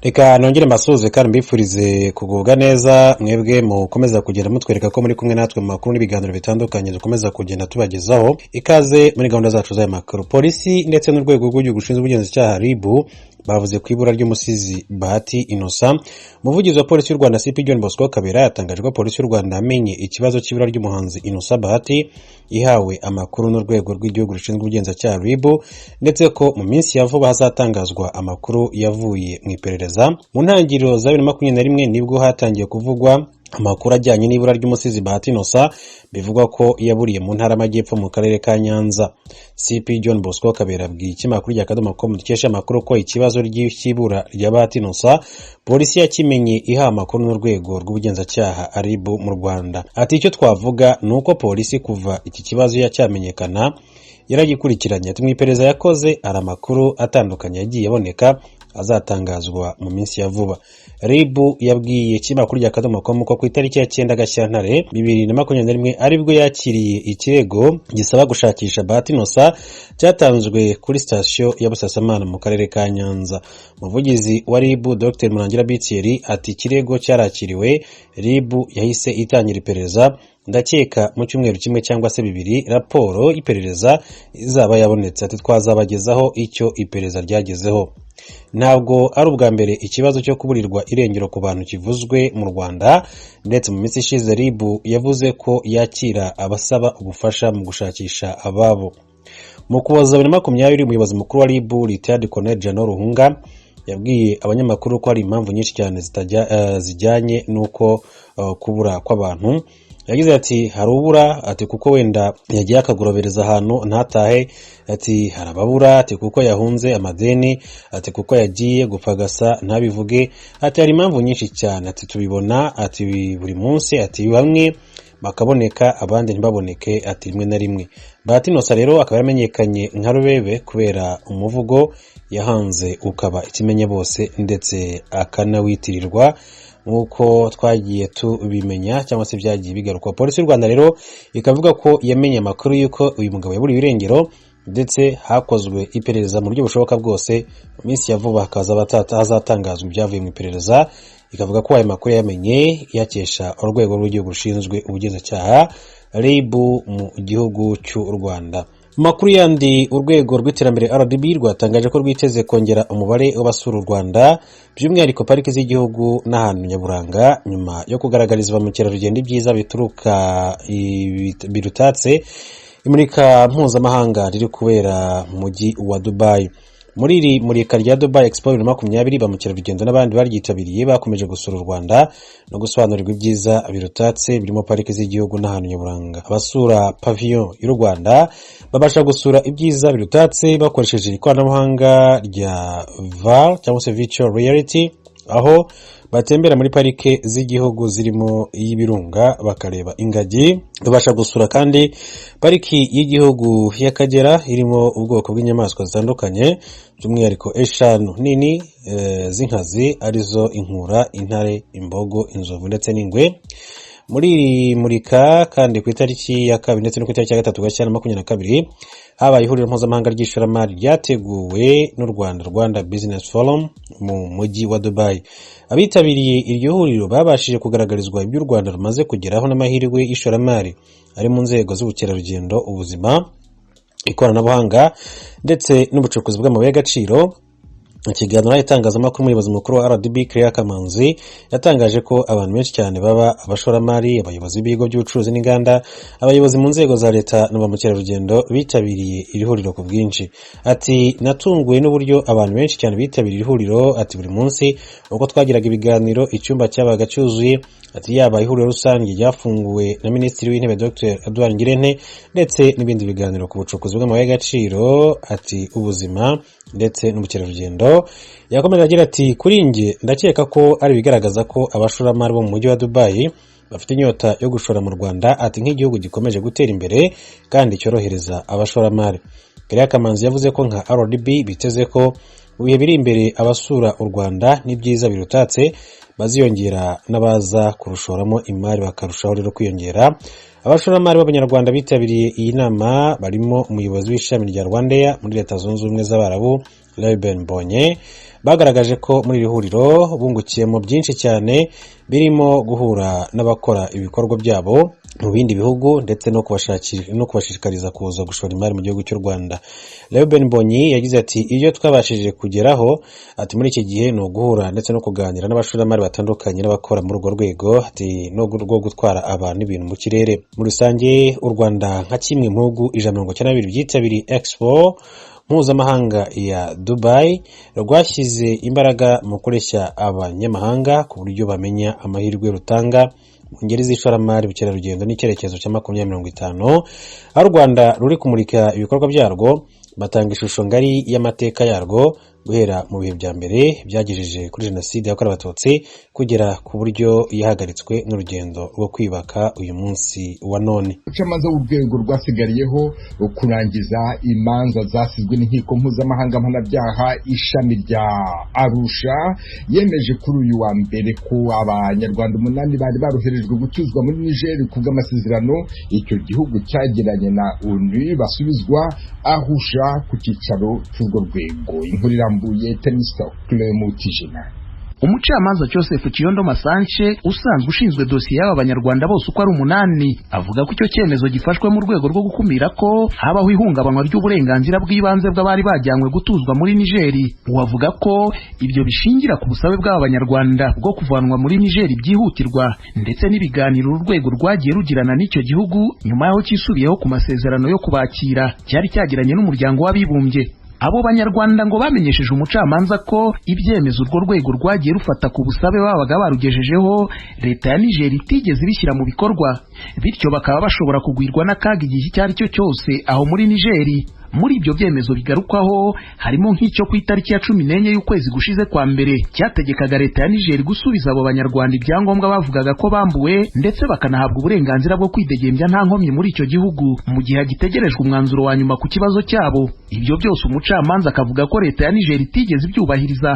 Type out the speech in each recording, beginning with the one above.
Reka nongere mbasuhuze kandi mbifurize kugubwa neza, mwebwe mukomeza kugenda mutwereka ko muri kumwe natwe mu makuru n'ibiganiro bitandukanye dukomeza kugenda tubagezaho. Ikaze muri gahunda zacu z'aya makuru. Polisi ndetse n'Urwego rw'Igihugu rushinzwe Ubugenzacyaha, RIB, bavuze ku ibura ry'umusizi Bahati Innocent. Umuvugizi wa Polisi y'u Rwanda, CP John Bosco Kabera, yatangaje ko Polisi y'u Rwanda yamenye ikibazo cy'ibura ry'umuhanzi Innocent Bahati ihawe amakuru n'Urwego rw'Igihugu rushinzwe Ubugenzacyaha, RIB, ndetse ko mu minsi ya vuba hazatangazwa amakuru yavuye mu iperereza. Mu ntangiriro za 2021 nibwo hatangiye kuvugwa amakuru ajyanye n'ibura ry'umusizi Bahati Innocent, bivugwa ko yaburiye mu Ntara y'Amajyepfo mu Karere ka Nyanza. CP John Bosco Kabera abwiye ikinyamakuru rya Akadomo com dukesha amakuru ko ikibazo cy'ibura rya Bahati Innocent polisi yakimenye iha amakuru n'Urwego rw'Ubugenzacyaha, RIB, mu Rwanda. Ati: "Icyo twavuga ni uko polisi kuva iki kibazo cyamenyekana yaragikurikiranye." Ati: "Mu iperereza yakoze hari amakuru atandukanye yagiye aboneka azatangazwa mu minsi ya vuba." RIB yabwiye ikinyamakuru rya Akadomo com ko ku itariki ya 9 Gashyantare 2021 aribwo yakiriye ikirego gisaba gushakisha Bahati Innocent cyatanzwe kuri sitasiyo ya Busasamana mu Karere ka Nyanza. Umuvugizi wa RIB, Dr Murangira Bitieri, ati: "Ikirego cyarakiriwe, RIB yahise itangira iperereza. Ndakeka mu cyumweru kimwe cyangwa se 2 raporo y'iperereza izaba yabonetse." Ati: "Twazabagezaho icyo iperereza ryagezeho." Ntabwo ari ubwa mbere ikibazo cyo kuburirwa irengero ku bantu kivuzwe mu Rwanda, ndetse mu minsi ishize RIB yavuze ko yakira abasaba ubufasha mu gushakisha ababo. Mu Kuboza 2020, umuyobozi mukuru wa RIB, Retired Colonel Jano Ruhunga, yabwiye abanyamakuru ko hari impamvu nyinshi cyane zijyanye n'uko kubura kw'abantu. Yagize ati: "Hari ubura," ati, "kuko wenda yagiye akagorobereza ahantu ntatahe." Ati: "Hari ababura," ati, "kuko yahunze amadeni," ati, "kuko yagiye gupagasa ntabivuge." Ati: "Hari impamvu nyinshi cyane." Ati: "Tubibona," ati, "buri munsi." Ati: "Bamwe bakaboneka, abandi ntibaboneke," ati, "rimwe na rimwe." Bahati Innocent rero akaba yaramenyekanye nka Rubebe kubera umuvugo yahanze ukaba ikimenye bose, ndetse akanawitirirwa nk'uko twagiye tubimenya cyangwa se byagiye bigarukwa. Polisi y'u Rwanda rero ikavuga ko yamenye amakuru y'uko uyu mugabo yaburiwe irengero, ndetse hakozwe iperereza mu buryo bushoboka bwose. Mu minsi ya vuba hakaza hazatangazwa ibyavuye mu iperereza. Ikavuga ko ayo makuru yamenye yakesha Urwego rw'Igihugu rushinzwe Ubugenzacyaha, RIB, mu gihugu cy'u Rwanda. Mu makuru yandi, Urwego rw'Iterambere, RDB, rwatangaje ko rwiteze kongera umubare w'abasura u Rwanda, by'umwihariko pariki z'igihugu n'ahantu nyaburanga, nyuma yo kugaragariza ba mukerarugendo ibyiza bituruka birutatse imurika mpuzamahanga riri kubera mu mujyi wa Dubai. Muri iri murika rya Dubai Expo 2020, ba mukerarugendo n'abandi baryitabiriye bakomeje gusura u Rwanda no gusobanurirwa ibyiza birutatse, birimo pariki z'igihugu n'ahantu nyaburanga. Abasura pavillon y'u Rwanda babasha gusura ibyiza birutatse bakoresheje ikoranabuhanga rya VR cyangwa se virtual reality, aho batembera muri parike z'igihugu zirimo iy'Ibirunga bakareba ingagi. Babasha gusura kandi Pariki y'Igihugu y'Akagera irimo ubwoko bw'inyamaswa zitandukanye, by'umwihariko eshanu nini z'inkazi, arizo inkura, intare, imbogo, inzovu ndetse n'ingwe. Muri iri murika kandi, ku itariki ya 2 ndetse no ku itariki ya 3 Gashyantare 22, habaye ihuriro mpuzamahanga ry'ishoramari ryateguwe n'u Rwanda, Rwanda Business Forum, mu mujyi wa Dubai. Abitabiriye iryo huriro babashije kugaragarizwa ibyo u Rwanda rumaze kugeraho n'amahirwe y'ishoramari ari mu nzego z'ubukerarugendo, ubuzima, ikoranabuhanga ndetse n'ubucukuzi bw'amabuye y'agaciro. Mu kiganiro itangazamakuru, umuyobozi mukuru wa RDB, Claire Kamanzi, yatangaje ko abantu benshi cyane, baba abashoramari, abayobozi b'ibigo by'ubucuruzi n'inganda, abayobozi mu nzego za leta na ba mukerarugendo, bitabiriye iri huriro ku bwinshi. Ati: "Natunguwe n'uburyo abantu benshi cyane bitabiriye iri huriro." Ati: "Buri munsi uko twagiraga ibiganiro icyumba cyabaga cyuzuye." Ati: "Yaba ihuriro rusange ryafunguwe na Minisitiri w'Intebe Dr Edouard Ngirente, ndetse n'ibindi biganiro ku bucukuzi bw'amabuye y'agaciro," ati, "ubuzima ndetse n'ubukerarugendo." Yakomeje agira ati: "Kuri njye ndakeka ko ari ibigaragaza ko abashoramari bo mu mujyi wa Dubai bafite inyota yo gushora mu Rwanda," ati, "nk'igihugu gikomeje gutera imbere kandi cyorohereza abashoramari." Claire Kamanzi yavuze ko nka RDB biteze ko mu bihe biri imbere abasura u Rwanda n'ibyiza birutatse baziyongera, n'abaza kurushoramo imari bakarushaho rero kwiyongera. Abashoramari b'Abanyarwanda bitabiriye iyi nama barimo umuyobozi w'ishami rya RwandAir muri Leta Zunze Ubumwe z'Abarabu, Reuben Mbonye. Bagaragaje ko muri iri huriro bungukiyemo byinshi cyane, birimo guhura n'abakora ibikorwa byabo mu bindi bihugu ndetse no kubashishikariza kuza gushora imari mu gihugu cy'u Rwanda. Reuben Mbonyi yagize ati: "Ibyo twabashije kugeraho," ati, "muri iki gihe ni uguhura ndetse no kuganira n'abashoramari batandukanye n'abakora muri urwo rwego," ati, "no rwo gutwara abantu n'ibintu mu kirere." Muri rusange, u Rwanda nka kimwe mu bihugu 192 byitabiriye Expo mpuzamahanga ya Dubai, rwashyize imbaraga mu kureshya abanyamahanga ku buryo bamenya amahirwe rutanga mu ngeri z'ishoramari, ubukerarugendo n'icyerekezo cya 2050, aho u Rwanda ruri kumurika ibikorwa byarwo, batanga ishusho ngari y'amateka yarwo guhera mu bihe bya mbere byagejeje kuri Jenoside yakorewe Abatutsi kugera ku buryo yahagaritswe n'urugendo rwo kwiyubaka uyu munsi wa none. Umucamanza w'urwego rwasigariyeho kurangiza imanza zasizwe n'inkiko mpuzamahanga mpanabyaha, ishami rya Arusha, yemeje kuri uyu wa mbere ko Abanyarwanda 8 bari baroherejwe gutuzwa muri Nigeri ku bw'amasezerano icyo gihugu cyagiranye na ONU basubizwa Arusha ku cyicaro cy'urwo rwego. Inkuru irambuye, Temistocle Mutijima. Umucamanza Joseph Kiyondo Masanche, usanzwe ushinzwe dosiye y'aba Banyarwanda bose uko ari 8, avuga ko icyo cyemezo gifashwe mu rwego rwo gukumira ko habaho ihungabanywa ry'uburenganzira bw'ibanze bw'abari bajyanywe gutuzwa muri Nigeri. Uwavuga ko ibyo bishingira ku busabe bw'aba Banyarwanda bwo kuvanwa muri Nigeri byihutirwa, ndetse n'ibiganiro uru rwego rwagiye rugirana n'icyo gihugu nyuma y'aho cyisubiyeho ku masezerano yo kubakira cyari cyagiranye n'Umuryango w'Abibumbye. Abo Banyarwanda ngo bamenyesheje umucamanza ko ibyemezo urwo rwego rwagiye rufata ku busabe babaga barugejejeho, leta ya Niger itigeze ibishyira mu bikorwa, bityo bakaba bashobora kugwirwa n'akaga igihe icyo ari cyo cyose aho muri Nigeri. Muri ibyo byemezo bigarukwaho harimo nk'icyo ku itariki ya 14 y'ukwezi gushize kwa mbere, cyategekaga leta ya Niger gusubiza abo Banyarwanda ibyangombwa bavugaga ko bambuwe, ndetse bakanahabwa uburenganzira bwo kwidegembya nta nkomyi muri icyo gihugu mu gihe hagitegerejwe umwanzuro wa nyuma ku kibazo cyabo. Ibyo byose umucamanza akavuga ko leta ya Niger itigeze ibyubahiriza.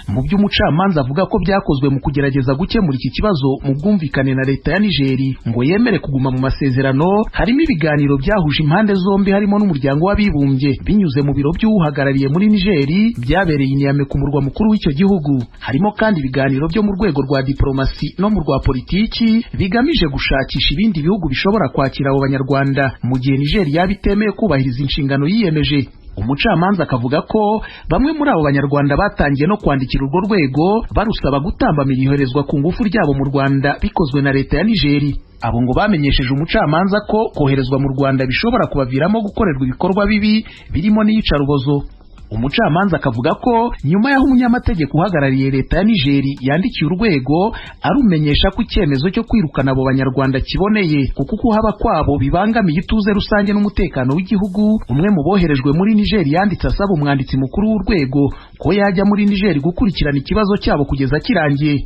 Mu byo umucamanza avuga ko byakozwe mu kugerageza gukemura iki kibazo mu bwumvikane na leta ya Niger ngo yemere kuguma mu masezerano, harimo ibiganiro byahuje impande zombi, harimo n'Umuryango w'Abibumbye binyuze mu biro by'uhagarariye muri Nigeri, byabereye i Niamey ku murwa mukuru w'icyo gihugu. Harimo kandi ibiganiro byo mu rwego rwa diplomasi no mu rwa politiki bigamije gushakisha ibindi bihugu bishobora kwakira abo Banyarwanda mu gihe Niger yaba itemeye kubahiriza inshingano yiyemeje. Umucamanza akavuga ko bamwe muri abo Banyarwanda batangiye no kwandikira urwo rwego barusaba gutambamira iyoherezwa ku ngufu ryabo mu Rwanda bikozwe na leta ya Nigeri. Abo ngo bamenyesheje umucamanza ko koherezwa mu Rwanda bishobora kubaviramo gukorerwa ibikorwa bibi birimo n'iyicarubozo. Umucamanza akavuga ko nyuma y'aho umunyamategeko uhagarariye leta ya Nigeri yandikiye urwego arumenyesha ko icyemezo cyo kwirukana abo Banyarwanda kiboneye kuko ukuhaba kwabo bibangamiye ituze rusange n'umutekano w'igihugu, umwe mu boherejwe muri Nigeri yanditse asaba umwanditsi mukuru w'urwego ko yajya muri Nigeri gukurikirana ikibazo cyabo kugeza kirangiye.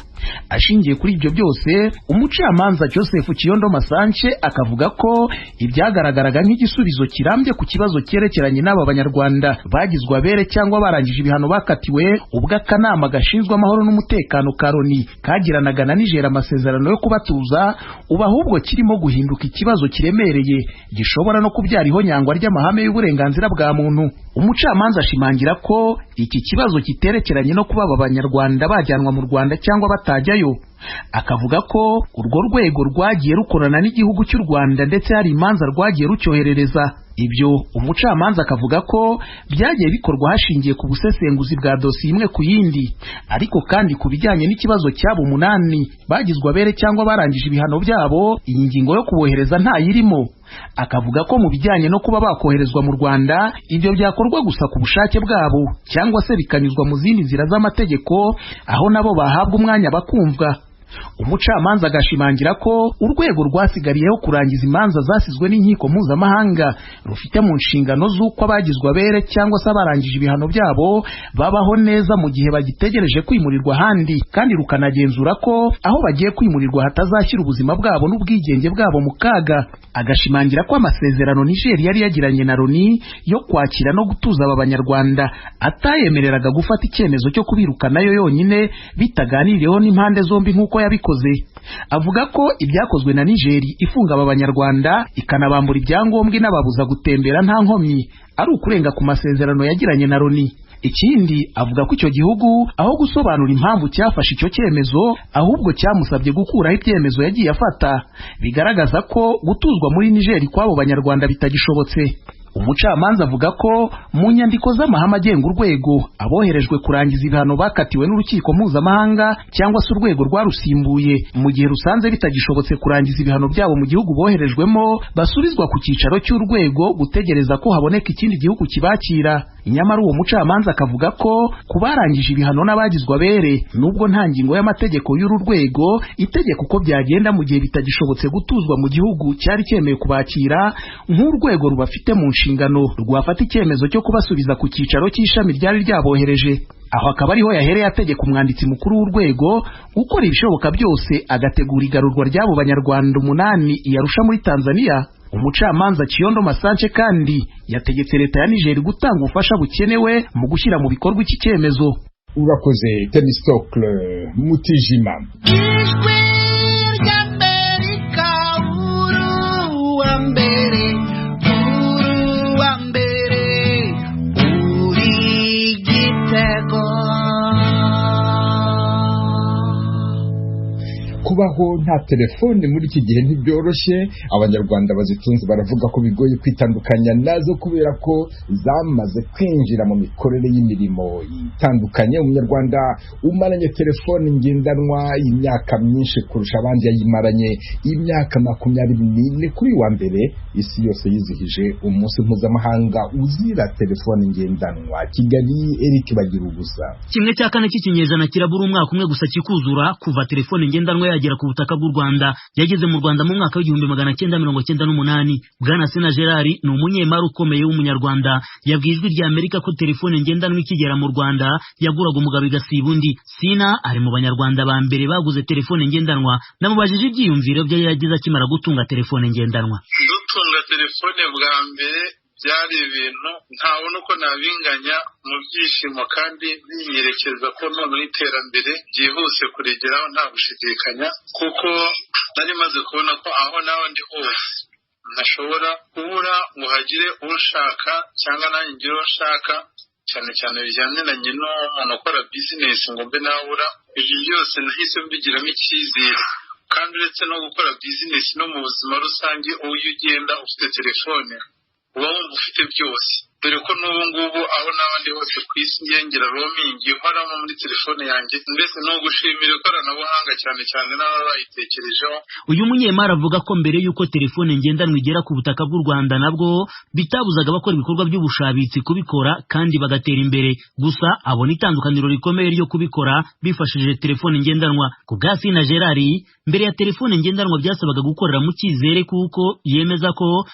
Ashingiye kuri ibyo byose, umucamanza Joseph Kiyondo Masanche akavuga ko ibyagaragaraga nk'igisubizo kirambye ku kibazo cyerekeranye n'aba Banyarwanda bagizwe abere cyangwa barangije ibihano bakatiwe ubwo akanama gashinzwe amahoro n'umutekano ka Loni kagiranaga na Niger amasezerano yo kubatuza, ubu ahubwo kirimo guhinduka ikibazo kiremereye gishobora no kubyara ihonyangwa ry'amahame y'uburenganzira bwa muntu. Umucamanza ashimangira ko iki kibazo kiterekeranye no kuba aba Banyarwanda bajyanwa mu Rwanda cyangwa batajyayo. Akavuga ko urwo rwego rwagiye rukorana n'igihugu cy'u Rwanda, ndetse hari imanza rwagiye rucyoherereza. Ibyo umucamanza akavuga ko byagiye bikorwa hashingiye ku busesenguzi bwa dosiye imwe ku yindi. Ariko kandi ku bijyanye n'ikibazo cy'abo 8 bagizwe abere cyangwa barangije ibihano byabo, iyi ngingo yo kubohereza ntayirimo. Akavuga ko mu bijyanye no kuba bakoherezwa mu Rwanda, ibyo byakorwa gusa ku bushake bwabo cyangwa se bikanyuzwa mu zindi nzira z'amategeko, aho nabo bahabwa umwanya bakumvwa. Umucamanza agashimangira ko urwego rwasigariyeho kurangiza imanza zasizwe n'inkiko mpuzamahanga rufite mu nshingano z'uko abagizwe abere cyangwa se abarangije ibihano byabo babaho neza mu gihe bagitegereje kwimurirwa ahandi, kandi rukanagenzura ko aho bagiye kwimurirwa hatazashyira ubuzima bwabo n'ubwigenge bwabo mu kaga. Agashimangira ko amasezerano Niger yari yagiranye na Loni yo kwakira no gutuza aba Banyarwanda atayemereraga gufata icyemezo cyo kubirukanayo yonyine bitaganiriyeho n'impande zombi nk'uko yabikoze. Avuga ko ibyakozwe na Niger ifunga aba Banyarwanda, ikanabambura ibyangombwa, inababuza gutembera nta nkomyi, ari ukurenga ku masezerano yagiranye na Loni. Ikindi, avuga ko icyo gihugu aho gusobanura impamvu cyafashe icyo cyemezo, ahubwo cyamusabye gukuraho ibyemezo yagiye afata, bigaragaza ko gutuzwa muri Niger kw'abo Banyarwanda bitagishobotse. Umucamanza avuga ko mu nyandiko z'amahame agenga urwego, aboherejwe kurangiza ibihano bakatiwe n'urukiko mpuzamahanga cyangwa se urwego rwarusimbuye, mu gihe rusanze bitagishobotse kurangiza ibihano byabo mu gihugu boherejwemo, basubizwa ku cyicaro cy'urwego gutegereza ko haboneka ikindi gihugu kibakira. Nyamara uwo mucamanza akavuga ko ku barangije ibihano n'abagizwe abere, nubwo nta ngingo y'amategeko y'uru rwego itegeka uko byagenda mu gihe bitagishobotse gutuzwa mu gihugu cyari cyemewe kubakira, nk'urwego rubafite mu nshingano rwafata icyemezo cyo kubasubiza ku cyicaro cy'ishami ryari ryabohereje. Aho akaba ariho yahereye ategeka umwanditsi mukuru w'urwego gukora ibishoboka byose agategura igarurwa ry'abo Banyarwanda 8 i Arusha muri Tanzania. Umucamanza Kiyondo Masance kandi yategetse leta ya Niger gutanga ubufasha bukenewe mu gushyira mu bikorwa iki cyemezo. Urakoze, Temistocle Mutijima. Ijwi ry'Amerika, uruwa mbere, uruwa mbere, uri igitego. Kubaho nta telefone muri iki gihe ntibyoroshye. Abanyarwanda bazitunze baravuga ko bigoye kwitandukanya nazo kubera ko zamaze kwinjira mu mikorere y'imirimo itandukanye. Umunyarwanda umaranye telefone ngendanwa imyaka myinshi kurusha abandi yayimaranye imyaka 24. Kuri wa mbere isi yose yizihije umunsi mpuzamahanga uzira telefone ngendanwa. Kigali, Eric Bagira Ubusa. 1/4 cy'ikinyejana kirabura umwaka umwe gusa kikuzura kuva telefone ngendanwa yagera ku butaka bw'u Rwanda. Yageze mu Rwanda mu mwaka w'1998. Bwana Sena Gerard ni umunyemari ukomeye w'umunyarwanda. Yabwiye Ijwi rya Amerika ko telefone ngendanwa ikigera mu Rwanda yaguraga umugabo igasiba undi. Sina ari mu Banyarwanda ba mbere baguze telefone ngendanwa. Namubajije ibyiyumviro bye yagize akimara gutunga telefone ngendanwa. Dutunga telefone bwa mbere byari ibintu ntabona uko nabinganya mu byishimo, kandi binyerekeza ko noneho iterambere ryihuse kurigeraho nta gushidikanya, kuko nari maze kubona ko aho nawe ndi hose ntashobora kubura ngo hagire ushaka cyangwa nanjye ngire uwo nshaka, cyane cyane bijyaniranye n'umuntu ukora bizinesi ngo mbe nabura. Ibyo byose nahise mbigiramo icyizere, kandi uretse no gukora bizinesi, no mu buzima rusange uyu ugenda ufite telefone uba wumva ufite byose, dore ko n'ubu ngubu aho n'abandi hose ku isi ngengera roaming ihoramo muri telefone yanjye. Mbese ni ugushimira ikoranabuhanga cyane cyane n'ababa bayitekerejeho. Uyu munyemari avuga ko mbere y'uko telefone ngendanwa igera ku butaka bw'u Rwanda, nabwo bitabuzaga abakora ibikorwa by'ubushabitsi kubikora kandi bagatera imbere. Gusa abona itandukaniro rikomeye ryo kubikora bifashishije telefone ngendanwa. Ku bwa Sina Gerard, mbere ya telefone ngendanwa byasabaga gukorera mu cyizere, kuko yemeza ko